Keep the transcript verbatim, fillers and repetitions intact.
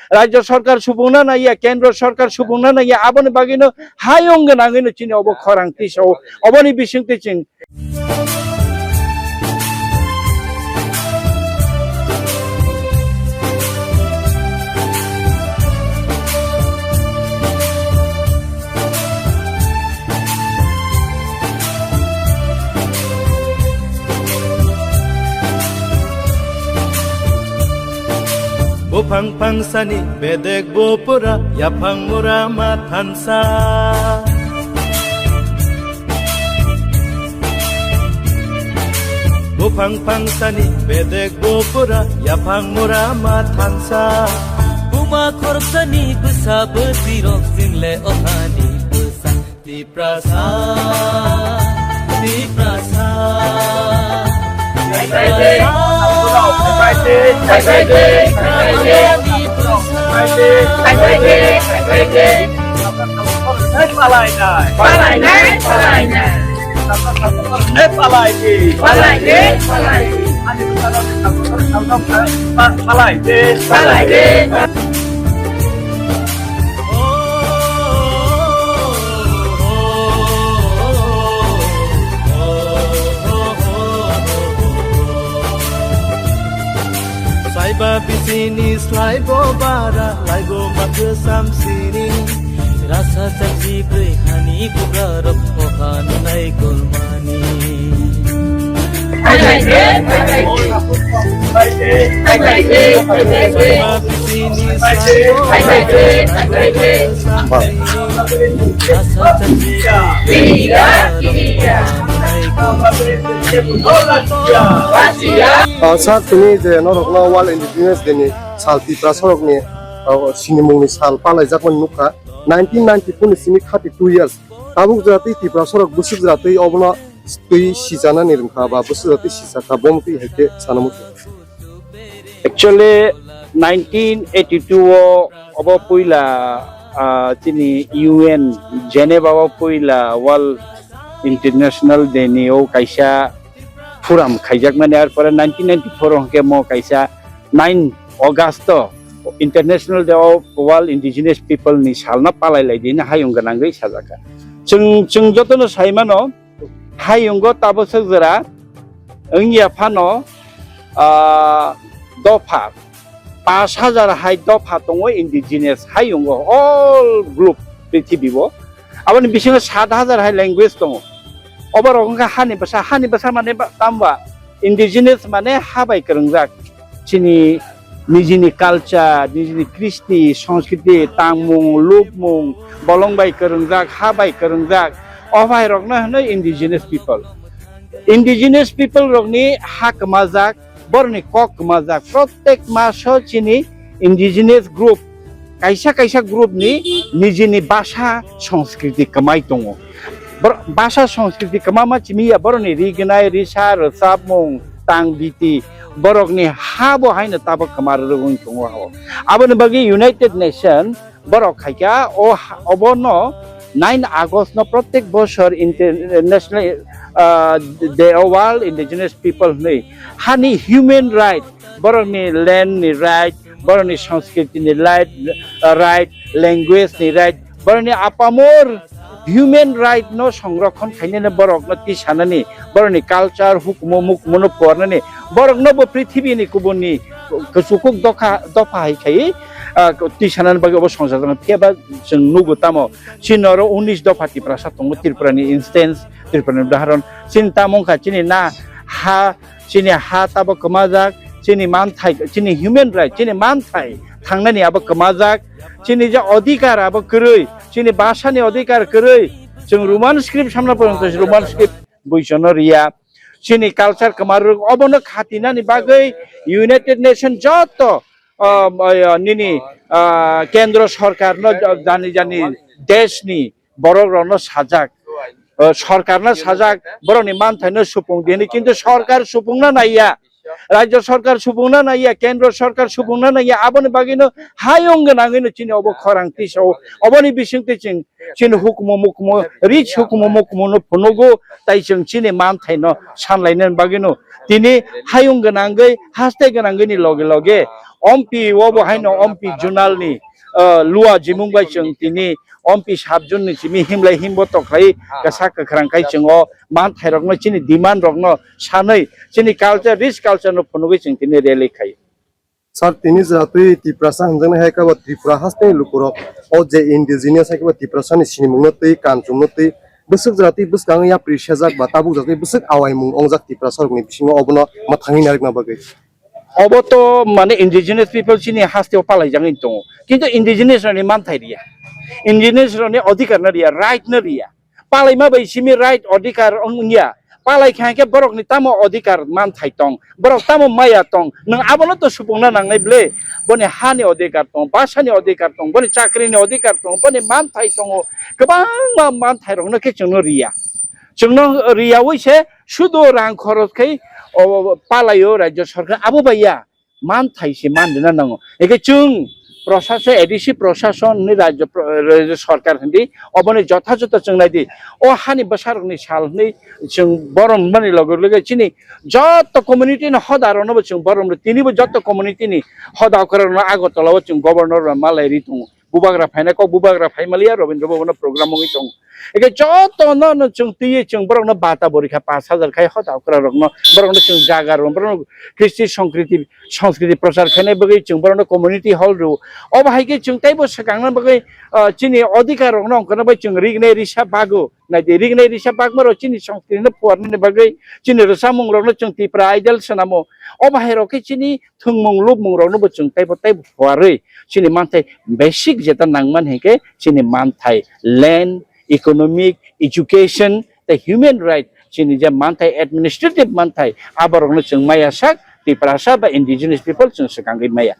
Rajya sarkar supungna naiya, kendro sarkar supungna naiya, aboni bagwino hayung gwnangwino chini obo khorang tisao, oboni bisingtwi chwng Buphang phangsani bedek bo pura yaphang mura ma thansa. Buphang phangsani bedek bo pura yaphang mura ma thansa. Buma khorsani bwsa bwswirok single othani bwsa. Tiprasa, Tiprasa, Tiprasa. Palai nai, palai nai. Palai nai, palai nai. Palai nai, palai nai. Palai nai, palai nai. Palai nai, palai nai. Saiba bisini slaibo bara, laibo makhwsam sini. Rasa chachi brwi hani bugarok oha nunai kolmani. Ah, sir, tini je norokno World Indigenous Day ni sal Tiprasarokni, ah, sinimungni sal palaijakmani nukha. Nineteen ninety-four ni simi thirty-two years. Tabuk jora twi Tiprasarok bwswk jora twi obono twi sijanani rwngkha ba bwswk jora twi sijakha, bomo twi hai khe sana muchung. Actually, nineteen eighty-two o obo puila, ah, chini U N Geneva o puila World International Day ni o kaisa forum khaijakmani, ar pore nineteen ninety-four o hwnkhe mo kaisa nine August o International Day of World Indigenous People ni salno palai lai di hwnwi hayung gwnangwi sajakha. Chwng, chwng jotono sai mano, hayungo tabuk swk jora wngya phano, ah, dopha pash hajar hai dopha tongo indigenous hayungo, all group prithibi o. Aboni bisingo sat hajar hai language tongo. Oborok wngkha hani bwsa, hani bwsa mane ba-, tamba indigenous mane ha bai kwrwngjak. Chini nijini culture, nijini kristi, sanskriti, tangmung, lubmung, bolong bai kwrwngjak, ha bai kwrwngjak, o bai rokno hwno indigenous people. Indigenous people rokni ha kwmajak, borokni kok kwmajak, protek maso chini indigenous group, kaisa kaisa group ni nijini basa sanskriti kwmai tongo. Bor-, basa sanskriti kwmama chimiya borokni rignai, risa, rwchapmung, tang biti, borokni ha bo haino tabuk kwma rwrwgwi tongo hao. Aboni bagwi United Nation borok khaikha o ha-, obono nine August no protek bosor International, ah, Day of All Indigenous People hwnwi hani human right, borokni land ni right, borokni sanskriti ni right, ah, right, language ni right, borokni apamor human right no songrokhon khainani, borokno tisanani, borokni culture, hukumu mukumu no pornani, borokno bo prithibi ni kubun ni kuchukuk dokha, dopha hai khai, ah, tisanani bagwi obo songchar jagna phiya ba chwng nugo tamo. Chini oro unis dopha Tiprasa tongo, Tripura ni instance, Tripura ni udaharon. Chini tamo wngkha chini na ha, chini ha tabo kwmajak, chini manthai, chini human right, chini manthai thangnani abo kwmajak, chini je odhikar abo kwrwi, chini bhasha ni odhikar kwrwi. Chwng Roman script samna porjonto Roman script buisono riya. Chini culture kwma rwrwk, obono khatinani bagwi United Nation joto, ah, ah, nini, ah, kendro sorkarno jani jani deshni borok rokno sajak, ah, sorkarno sajak, borokni manthaino supung di hwnwi, kintu sorkar supungna naiya, rajya sorkar supungna naiya, kendro sorkar supungna naiya, aboni bagwino hayung gwnangwino chini obo khorang tisao, oboni bisingtwi chwng chini hukumu mukumu, rich hukumu mukumu no phunugo, tai chwng chini manthaino sanlainani bagwino tini hayung gwnangwi, haste gwnangwini loge loge Ompi obo haino ompi junal ni, ah, lua jimung bai chwng tini ompi sub zone ni simi himlai himbo toklai kasa kwkhwrang kai chwng o manthairokno chini demand rokno sanwi chini culture, rich culture no phunugwi chwng tini rally khai. Sir, tini jwra twi Tiprasa hwnjaknai hai khe bo Tripura hasteni lukurok o je indigenous hai khe bo Tiprasa ni sinimungno twi kanchumno twi bwswk jwra twi bwskango yapri sejak ba tabuk jwra twi bwswk awaimung ongjak Tiprasa rokni bisingo obono mwthangwi narwkna bagwi. Obo to mane indigenous people chini haste o palai jagwi tongo. Kintu indigenous rokni manthai riya. Indigenous rokni odhikar no riya, right no riya. Palaima bai simi right odhikar wng-, wngya. Palai kha khe borokni tamo odhikar manthai tong, borok tamo maya tong, nwng abono to supungna nangnai ble. Boni hani odhikar tong, basani odhikar tong, boni chakrini odhikar tong, boni manthai tongo. Kwbangma manthai rokno khe chwngno riya. Chwngno riyawi se sudu rang khorok khai o palaio rajya sarkar abo bai ya. Manthai se man rwna nango. Eke chwng prosason, A D C prosason ni rajya pro-, rajya sarkar hindi oboni jotha jotha chwng nai di. O hani bwsarok ni sal hwnwi chwng borom mani loge loge chini joto community ni hoda rokno bo chwng borom rw-, tini bo joto community ni hoda okra rokno Agartala o chwng governor rok malai ri tongo. Bubagra phaina kok bubagra phai maliya Rabindra Bhaban o program wngwi tongo. Eke joto no, no chwng twiwi chwng borok no bata bori kha pash hajar khai hoda okra rok no, borok no chwng jaga rok, borok no kristi songkriti, songkriti prochar khaina bagwi chwng borok no community hall rw. Obo hai khe chwng teibo swkang na bagwi, ah, chini odhikar rok no ongkhorna bai chwng rignai risa bago. Nai di rignai risa bagma rok chini songkriti no phuarnani bagwi chini rwchapmung rok no chwng Tipra Idol swnamo. Obo hai rok khe chini thwngmung lubmung rok no bo chwng teibo teibo phuarwi chini manthai basic jeta nangman hinkhe chini manthai land, economic, education tei human right chini je manthai administrative manthai aborokno chwng maya sak Tiprasa ba indigenous people chwng swkangwi maya.